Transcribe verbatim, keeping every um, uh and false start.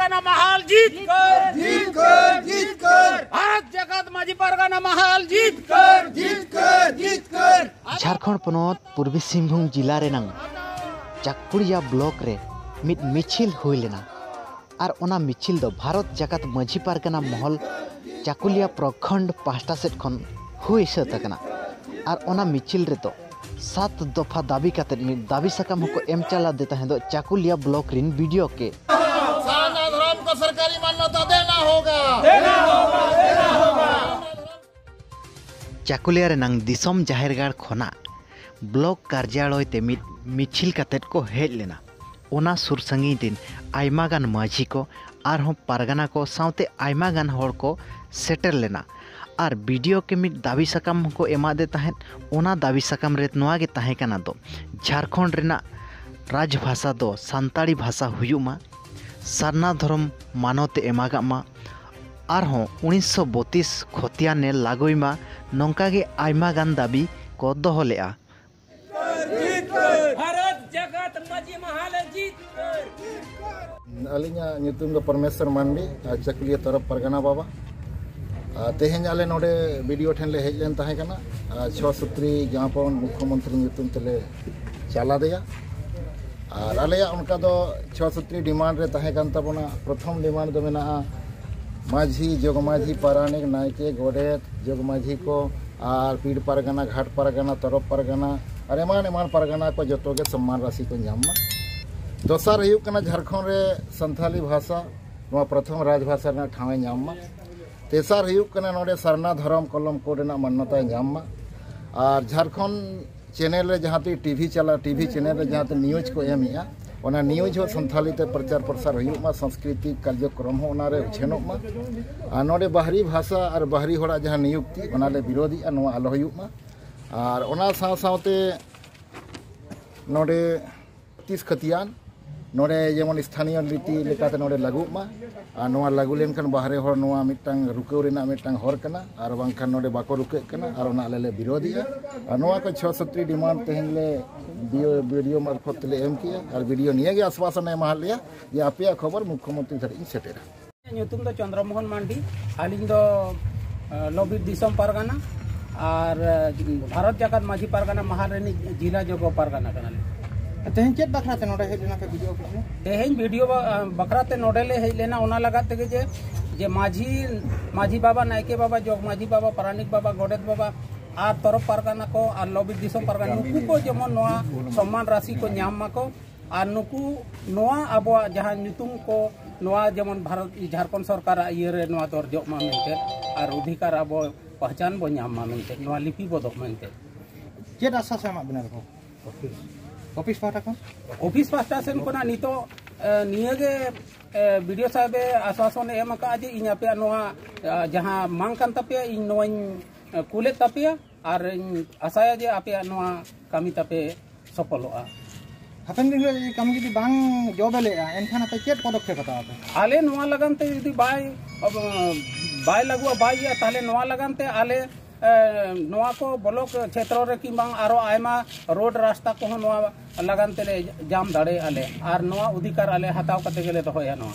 ᱢᱟᱦᱟᱞ ᱡᱤᱛ ᱠᱚᱨ, ᱡᱤᱛ ᱠᱚᱨ, ᱡᱤᱛ ᱠᱚᱨ᱾ ᱵᱷᱟᱨᱚᱛ ᱡᱟᱠᱟᱛ ᱢᱟᱹᱡᱷᱤ ᱯᱟᱨᱜᱟᱱᱟ ᱢᱟᱦᱟᱞ ᱡᱤᱛ ᱠᱚᱨ, ᱡᱤᱛ ᱠᱚᱨ, ᱡᱤᱛ ᱠᱚᱨ᱾ ᱡᱷᱟᱲᱠᱷᱚᱸᱰ ᱯᱚᱱᱚᱛ ᱯᱩᱨᱵᱤ ᱥᱤᱝᱵᱷᱩᱢ ᱡᱤᱞᱟ ᱨᱮᱱᱟᱝ ᱪᱟᱠᱩᱲᱤᱭᱟ ᱵᱞᱚᱠ ᱨᱮ ᱢᱤᱫ ᱢᱤᱪᱷᱤᱞ ᱦᱩᱭ ᱞᱮᱱᱟ᱾ ᱟᱨ ᱚᱱᱟ ᱢᱤᱪᱷᱤᱞ ᱫᱚ ᱵᱷᱟᱨᱚᱛ ᱡᱟᱠᱟᱛ ᱢᱟᱹᱡᱷᱤ ᱯᱟᱨᱜᱟᱱᱟ ᱢᱚᱦᱚᱞ ᱪᱟᱠᱩᱞᱤᱭᱟ ᱯᱨᱚᱠᱷᱚᱸᱰ ᱯᱟᱦᱴᱟ ᱥᱮᱫ ᱠᱷᱚᱱ ᱦᱩᱭ ᱥᱟᱹᱛ ᱟᱠᱟᱱᱟ᱾ ᱟᱨ ᱚᱱᱟ ᱢᱤᱪᱷᱤᱞ ᱨᱮᱫᱚ ᱥᱟᱛ ᱫᱚᱯᱷᱟ ᱫᱟᱹᱵᱤ ᱠᱟᱛᱮᱫ ᱢᱤᱫ ᱫᱟᱹᱵᱤ ᱥᱟᱠᱟᱢ ᱦᱚᱸᱠᱚ ᱮᱢ ᱪᱟᱞᱟᱫᱮ ᱛᱟᱦᱮᱸ ᱫᱚ ᱪᱟᱠᱩᱞᱤᱭᱟ ᱵᱞᱚᱠ ᱨᱤᱱ ᱵᱤ ᱰᱤ ᱳ ᱠᱮ᱾ ᱥᱟᱨᱱᱟ ᱫᱷᱚᱨᱚᱢ ᱠᱚ ᱥᱚᱨᱠᱟᱨᱤ ᱢᱟᱱᱱᱚᱛᱟ ᱫᱮᱱᱟ ᱦᱳᱜᱟ᱾ ᱪᱟᱠᱩᱞᱤᱭᱟ ᱨᱮᱱᱟᱝ ᱫᱤᱥᱚᱢ ᱡᱟᱦᱮᱨ ᱜᱟᱲ ᱠᱷᱚᱱᱟᱜ ᱵᱞᱚᱠ ᱠᱟᱨᱡᱟᱞᱚᱭ ᱛᱮ ᱢᱤᱫ ᱢᱤᱪᱷᱤᱞ ᱠᱟᱛᱮᱫ ᱠᱚ ᱦᱮᱡ ᱞᱮᱱᱟ᱾ ᱚᱱᱟ ᱥᱩᱨ ᱥᱟᱺᱜᱤᱧ ᱨᱤᱱ ᱟᱭᱢᱟ ᱜᱟᱱ ᱢᱟᱹᱡᱷᱤ ᱠᱚ ᱟᱨᱦᱚᱸ ᱯᱟᱨᱜᱟᱱᱟ ᱠᱚ ᱥᱟᱶᱛᱮ ᱟᱭᱢᱟ ᱜᱟᱱ ᱦᱚᱲ ᱠᱚ ᱥᱮᱴᱮᱨ ᱞᱮᱱᱟ᱾ ᱟᱨ ᱵᱤ ᱰᱤ ᱳ ᱠᱮ ᱢᱤᱫ ᱫᱟᱹᱵᱤ ᱥᱟᱠᱟᱢ ᱦᱚᱸᱠᱚ ᱮᱢᱟᱫᱮ ᱛᱟᱦᱮᱸᱫ᱾ ᱚᱱᱟ ᱫᱟᱹᱵᱤ ᱥᱟᱠᱟᱢ ᱨᱮ ᱱᱚᱣᱟ ᱜᱮ ᱛᱟᱦᱮᱸ ᱠᱟᱱᱟ ᱫᱚ, ᱡᱷᱟᱲᱠᱷᱚᱸᱰ ᱨᱮᱱᱟᱜ ᱨᱟᱡᱽ ᱵᱷᱟᱥᱟ ᱫᱚ ᱥᱟᱱᱛᱟᱲᱤ ᱵᱷᱟᱥᱟ ᱦᱩᱭᱩᱜ ᱢᱟ, ᱥᱟᱨᱱᱟ ᱫᱷᱚᱨᱚᱢ ᱢᱟᱱᱚᱛ ᱮ ᱮᱢᱟᱜᱟᱜ ᱢᱟ, ᱟᱨᱦᱚᱸ ᱩᱱᱤᱥᱥᱚ ᱵᱚᱛᱤᱥ ᱠᱷᱚᱛᱤᱭᱟᱱ ᱮ ᱞᱟᱹᱜᱩᱭ ᱢᱟ, ᱱᱚᱝᱠᱟ ᱜᱮ ᱟᱭᱢᱟ ᱜᱟᱱ ᱫᱟᱹᱵᱤ ᱠᱚ ᱫᱚᱦᱚ ᱞᱮᱫᱼᱟ᱾ ᱵᱷᱟᱨᱚᱛ ᱡᱟᱠᱟᱛ ᱢᱟᱹᱡᱷᱤ ᱢᱟᱦᱟᱞ ᱡᱤᱛ ᱠᱚᱨ᱾ ᱟᱹᱞᱤᱧᱟᱜ ᱧᱩᱛᱩᱢ ᱫᱚ ᱯᱚᱨᱢᱮᱥᱣᱚᱨ ᱢᱟᱱᱰᱤ, ᱟᱨ ᱪᱟᱹᱠᱩᱞᱤᱭᱟᱹ ᱛᱚᱨᱚᱯ ᱯᱟᱨᱜᱟᱱᱟ ᱵᱟᱵᱟ᱾ ᱟᱨ ᱛᱮᱦᱮᱧ ᱟᱞᱮ ᱱᱚᱰᱮ ᱵᱤ ᱰᱤ ᱳ ᱴᱷᱮᱱ ᱞᱮ ᱦᱮᱡ ᱞᱮᱱ ᱛᱟᱦᱮᱸ ᱠᱟᱱᱟ, ᱟᱨ ᱪᱷᱚ ᱥᱩᱛᱨᱤ ᱡᱟᱢᱟᱯᱚᱱ ᱢᱩᱠᱷᱭᱚᱢᱚᱱᱛᱨᱤ ᱧᱩᱛᱩᱢ ᱛᱮᱞᱮ ᱪᱟᱞᱟᱫᱮᱭᱟ᱾ ᱟᱨ ᱟᱞᱮᱭᱟᱜ ᱚᱱᱠᱟ ᱫᱚ ᱪᱷᱚ ᱥᱩᱛᱨᱤ ᱰᱤᱢᱟᱱᱰ ᱨᱮ ᱛᱟᱦᱮᱸ ᱠᱟᱱ ᱛᱟᱵᱚᱱᱟ᱾ ᱯᱨᱚᱛᱷᱚᱢ ᱰᱤᱢᱟᱱᱰ ᱫᱚ ᱢᱮᱱᱟᱜᱼᱟ, ᱢᱟᱹᱡᱷᱤ, ᱡᱚᱜᱽ ᱢᱟᱹᱡᱷᱤ, ᱯᱟᱨᱟᱱᱤᱠ, ᱱᱟᱭᱠᱮ, ᱜᱚᱰᱮᱛ, ᱡᱚᱜᱽ ᱢᱟᱹᱡᱷᱤ ᱠᱚ ᱟᱨ ᱯᱤᱲ ᱯᱟᱨᱜᱟᱱᱟ, ᱜᱷᱟᱴ ᱯᱟᱨᱜᱟᱱᱟ, ᱛᱚᱨᱚᱯ ᱯᱟᱨᱜᱟᱱᱟ ᱟᱨ ᱮᱢᱟᱱ ᱮᱢᱟᱱ ᱯᱟᱨᱜᱟᱱᱟ ᱠᱚ ᱡᱚᱛᱚ ᱜᱮ ᱥᱚᱢᱢᱟᱱ ᱨᱟᱥᱤ ᱠᱚ ᱧᱟᱢ ᱢᱟ᱾ ᱫᱚᱥᱟᱨ ᱦᱩᱭᱩᱜ ᱠᱟᱱᱟ, ᱡᱷᱟᱲᱠᱷᱚᱸᱰ ᱨᱮ ᱥᱟᱱᱛᱷᱟᱞᱤ ᱵᱷᱟᱥᱟ ᱱᱚᱣᱟ ᱯᱨᱚᱛᱷᱚᱢ ᱨᱟᱡᱽ ᱵᱷᱟᱥᱟ ᱨᱮᱱᱟᱜ ᱴᱷᱟᱶ ᱮ ᱧᱟᱢ ᱢᱟ᱾ ᱛᱮᱥᱟᱨ ᱦᱩᱭᱩᱜ ᱠᱟᱱᱟ, ᱱᱚᱰᱮ ᱥᱟᱨᱱᱟ ᱫᱷᱚᱨᱚᱢ ᱠᱚᱞᱚᱢ ᱠᱳᱰ ᱨᱮᱱᱟᱜ ᱢᱟᱱᱱᱚᱛᱟᱭ ᱧᱟᱢ ᱢᱟ᱾ ᱟᱨ ᱡᱷᱟᱲᱠᱷᱚᱸᱰ ᱪᱮᱱᱮᱞ ᱨᱮ ᱡᱟᱦᱟᱸ ᱛᱤ ᱴᱤ ᱵᱷᱤ ᱪᱟᱞᱟᱜ, ᱴᱤ ᱵᱷᱤ ᱪᱮᱱᱮᱞ ᱨᱮ ᱡᱟᱦᱟᱸ ᱛᱤ ᱱᱤᱭᱩᱡᱽ ᱠᱚ ᱮᱢᱮᱜᱼᱟ, ᱚᱱᱟ ᱱᱤᱭᱩᱡᱽ ᱦᱚᱸ ᱥᱟᱱᱛᱷᱟᱞᱤ ᱛᱮ ᱯᱨᱚᱪᱟᱨ ᱯᱨᱚᱥᱟᱨ ᱦᱩᱭᱩᱜ ᱢᱟ, ᱥᱟᱝᱥᱠᱨᱤᱛᱤᱠ ᱠᱟᱨᱡᱚᱠᱨᱚᱢ ᱦᱚᱸ ᱚᱱᱟᱨᱮ ᱩᱪᱷᱟᱹᱱᱚᱜ ᱢᱟ᱾ ᱟᱨ ᱱᱚᱰᱮ ᱵᱟᱦᱨᱤ ᱵᱷᱟᱥᱟ ᱟᱨ ᱵᱟᱦᱨᱤ ᱦᱚᱲᱟᱜ ᱡᱟᱦᱟᱸ ᱱᱤᱭᱩᱠᱛᱤ, ᱚᱱᱟᱞᱮ ᱵᱤᱨᱳᱫᱷᱤᱜᱼᱟ, ᱱᱚᱣᱟ ᱟᱞᱚ ᱦᱩᱭᱩᱜ ᱢᱟ᱾ ᱟᱨ ᱚᱱᱟ ᱥᱟᱶ ᱥᱟᱶᱛᱮ ᱱᱚᱰᱮ ᱛᱤᱥ ᱠᱷᱟᱹᱛᱤᱭᱟᱱ ᱱᱚᱰᱮ ᱡᱮᱢᱚᱱ ᱥᱛᱷᱟᱱᱤᱭᱚ ᱱᱤᱛᱤ ᱞᱮᱠᱟᱛᱮ ᱱᱚᱰᱮ ᱞᱟᱹᱜᱩᱜ ᱢᱟ᱾ ᱟᱨ ᱱᱚᱣᱟ ᱞᱟᱹᱜᱩ ᱞᱮᱱᱠᱷᱟᱱ ᱵᱟᱦᱨᱮ ᱦᱚᱲ ᱱᱚᱣᱟ ᱢᱤᱫᱴᱟᱝ ᱨᱩᱠᱟᱹᱣ ᱨᱮᱱᱟᱜ ᱢᱤᱫᱴᱟᱝ ᱦᱚᱨ ᱠᱟᱱᱟ, ᱟᱨ ᱵᱟᱝᱠᱷᱟᱱ ᱱᱚᱰᱮ ᱵᱟᱠᱚ ᱨᱩᱠᱟᱹᱜ ᱠᱟᱱᱟ, ᱟᱨ ᱚᱱᱟ ᱟᱞᱮ ᱞᱮ ᱵᱤᱨᱳᱫᱷᱮᱜᱼᱟ᱾ ᱟᱨ ᱱᱚᱣᱟ ᱠᱚ ᱪᱷᱚ ᱥᱟᱛᱴᱤ ᱰᱤᱢᱟᱱᱰ ᱛᱮᱦᱮᱧ ᱞᱮ ᱵᱤᱰᱤᱳ ᱢᱟᱨᱯᱷᱚᱛ ᱛᱮᱞᱮ ᱮᱢ ᱠᱮᱜᱼᱟ, ᱟᱨ ᱵᱤᱰᱤᱳ ᱱᱤᱭᱟᱹ ᱜᱮ ᱟᱥᱵᱟᱥᱚᱱ ᱮ ᱮᱢᱟᱦᱟᱫ ᱞᱮᱭᱟ ᱡᱮ ᱟᱯᱮᱭᱟᱜ ᱠᱷᱚᱵᱚᱨ ᱢᱩᱠᱠᱷᱚᱢᱚᱱᱛᱨᱤ ᱫᱷᱟᱹᱨᱤᱡ ᱤᱧ ᱥᱮᱴᱮᱨᱟ᱾ ᱧᱩᱛᱩᱢ ᱫᱚ ᱪᱚᱱᱫᱨᱚ ᱢᱳᱦᱚᱱ ᱢᱟᱱᱰᱤ᱾ ᱟᱹᱞᱤᱧ ᱫᱚ, ᱮ, ᱞᱚᱵᱤᱨ ᱫᱤᱥᱚᱢ ᱯᱟᱨᱜᱟᱱᱟ ᱟᱨ, ᱮ, ᱵᱷᱟᱨᱚᱛ ᱡᱟᱠᱟᱛ ᱢᱟᱹᱡᱷᱤ ᱯᱟᱨᱜᱟᱱᱟ ᱢᱟᱦᱟᱞ ᱨᱤᱱᱤᱡ ᱡᱤᱞᱟ ᱡᱚᱜᱚ ᱯᱟᱨᱜᱟᱱᱟ ᱠᱟᱱᱟᱞᱤᱧ᱾ ᱛᱮᱦᱮᱧ ᱪᱮᱫ ᱵᱟᱠᱷᱨᱟ ᱛᱮ ᱱᱚᱰᱮ ᱦᱮᱡ ᱞᱮᱱᱟ ᱯᱮ ᱵᱤᱰᱤᱳ ᱚᱯᱷᱤᱥ ᱨᱮ? ᱛᱮᱦᱮᱧ ᱵᱤᱰᱤᱳ ᱵᱟ-, ᱵᱟᱠᱷᱨᱟ ᱛᱮ ᱱᱚᱰᱮ ᱞᱮ ᱦᱮᱡ ᱞᱮᱱᱟ, ᱚᱱᱟ ᱞᱟᱜᱟᱫ ᱛᱮᱜᱮ ᱡᱮ, ᱡᱮ ᱢᱟᱹᱡᱷᱤ, ᱢᱟᱹᱡᱷᱤ ᱵᱟᱵᱟ, ᱱᱟᱭᱠᱮ ᱵᱟᱵᱟ, ᱡᱚᱜᱽ ᱢᱟᱹᱡᱷᱤ ᱵᱟᱵᱟ, ᱯᱟᱨᱟᱱᱤᱠ ᱵᱟᱵᱟ, ᱜᱚᱰᱮᱛ ᱵᱟᱵᱟ ᱟᱨ ᱛᱚᱨᱚᱯ ᱯᱟᱨᱜᱟᱱᱟ ᱠᱚ ᱟᱨ ᱞᱚᱵᱤᱨ ᱫᱤᱥᱚᱢ ᱯᱟᱨᱜᱟᱱᱟ, ᱱᱩᱠᱩ ᱠᱚ ᱡᱮᱢᱚᱱ ᱱᱚᱣᱟ ᱥᱚᱢᱢᱟᱱ ᱨᱟᱥᱤ ᱠᱚ ᱧᱟᱢ ᱢᱟᱠᱚ᱾ ᱟᱨ ᱱᱩᱠᱩ ᱱᱚᱣᱟ ᱟᱵᱚᱣᱟᱜ ᱡᱟᱦᱟᱸ ᱧᱩᱛᱩᱢ ᱠᱚ ᱱᱚᱣᱟ ᱡᱮᱢᱚᱱ ᱵᱷᱟᱨᱚᱛ, ᱡᱷᱟᱲᱠᱷᱚᱸᱰ ᱥᱚᱨᱠᱟᱨᱟᱜ ᱤᱭᱟᱹᱨᱮ ᱱᱚᱣᱟ ᱫᱚᱨᱡᱚᱜ ᱢᱟ ᱢᱮᱱᱛᱮ, ᱟᱨ ᱚᱫᱷᱤᱠᱟᱨ ᱟᱵᱚ ᱯᱟᱦᱪᱟᱱ ᱵᱚ ᱧᱟᱢ ᱢᱟ ᱢᱮᱱᱛᱮ, ᱱᱚᱣᱟ ᱞᱤᱯᱤ ᱵᱚᱫᱚᱜ ᱢᱮᱱᱛᱮ᱾ ᱪᱮᱫ ᱟᱥᱟ ᱥᱮ ᱮᱢᱟᱜ ᱵᱮᱱᱟ ᱠᱚ? ᱚᱯᱷᱤᱥ ᱯᱟᱦᱴᱟ ᱠᱷᱚᱱ? ᱚᱯᱷᱤᱥ ᱯᱟᱦᱴᱟ ᱥᱮᱱ ᱠᱷᱚᱱᱟᱜ ᱱᱤᱛᱚᱜ, ᱮ, ᱱᱤᱭᱟᱹᱜᱮ, ᱮ, ᱵᱤᱰᱤᱳ ᱥᱟᱦᱮᱵᱮ ᱟᱥᱣᱟᱥᱚᱱᱮ ᱮᱢ ᱟᱠᱟᱫᱼᱟ ᱡᱮ ᱤᱧ ᱟᱯᱮᱭᱟᱜ ᱱᱚᱣᱟ, ᱮ, ᱡᱟᱦᱟᱸ ᱢᱟᱝ ᱠᱟᱱ ᱛᱟᱯᱮᱭᱟ, ᱤᱧ ᱱᱚᱣᱟᱧ, ᱮ, ᱠᱩᱞᱮᱫ ᱛᱟᱯᱮᱭᱟ᱾ ᱟᱨ ᱤᱧ ᱟᱥᱟᱭᱟ ᱡᱮ ᱟᱯᱮᱭᱟᱜ ᱱᱚᱣᱟ ᱠᱟᱹᱢᱤ ᱛᱟᱯᱮ ᱥᱚᱯᱷᱚᱞᱚᱜᱼᱟ᱾ ᱦᱟᱯᱮᱱ ᱫᱤᱱ ᱨᱮ ᱡᱩᱫᱤ ᱠᱟᱹᱢᱤ ᱡᱩᱫᱤ ᱵᱟᱝ ᱡᱚ ᱵᱮᱞᱮᱜᱼᱟ, ᱮᱱᱠᱷᱟᱱ ᱟᱯᱮ ᱪᱮᱫ ᱯᱚᱫᱚᱠᱷᱮᱯ ᱦᱟᱛᱟᱣ ᱟᱯᱮ? ᱟᱞᱮ ᱱᱚᱣᱟ ᱞᱟᱜᱟᱱ ᱛᱮ ᱡᱩᱫᱤ ᱵᱟᱭ, ᱵᱟᱭ ᱞᱟᱹᱜᱩᱜᱼᱟ, ᱵᱟᱭ ᱤᱭᱟᱹᱜᱼᱟ, ᱛᱟᱦᱚᱞᱮ ᱱᱚᱣᱟ ᱞᱟᱜᱟᱱ ᱛᱮ ᱟᱞᱮ, ᱮ, ᱱᱚᱣᱟ ᱠᱚ ᱵᱞᱚᱠ ᱪᱷᱮᱛᱨᱚ ᱨᱮ ᱠᱤᱝᱵᱟ ᱟᱨᱚ ᱟᱭᱢᱟ ᱨᱳᱰ ᱨᱟᱥᱛᱟ ᱠᱚᱦᱚᱸ ᱱᱚᱣᱟ ᱞᱟᱜᱟᱱ ᱛᱮᱞᱮ ᱡᱟᱢ ᱫᱟᱲᱮᱭᱟᱜᱼᱟ ᱞᱮ᱾ ᱟᱨ ᱱᱚᱣᱟ ᱚᱫᱷᱤᱠᱟᱨ ᱟᱞᱮ ᱦᱟᱛᱟᱣ ᱠᱟᱛᱮ ᱜᱮᱞᱮ ᱫᱚᱦᱚᱭᱟ ᱱᱚᱣᱟ᱾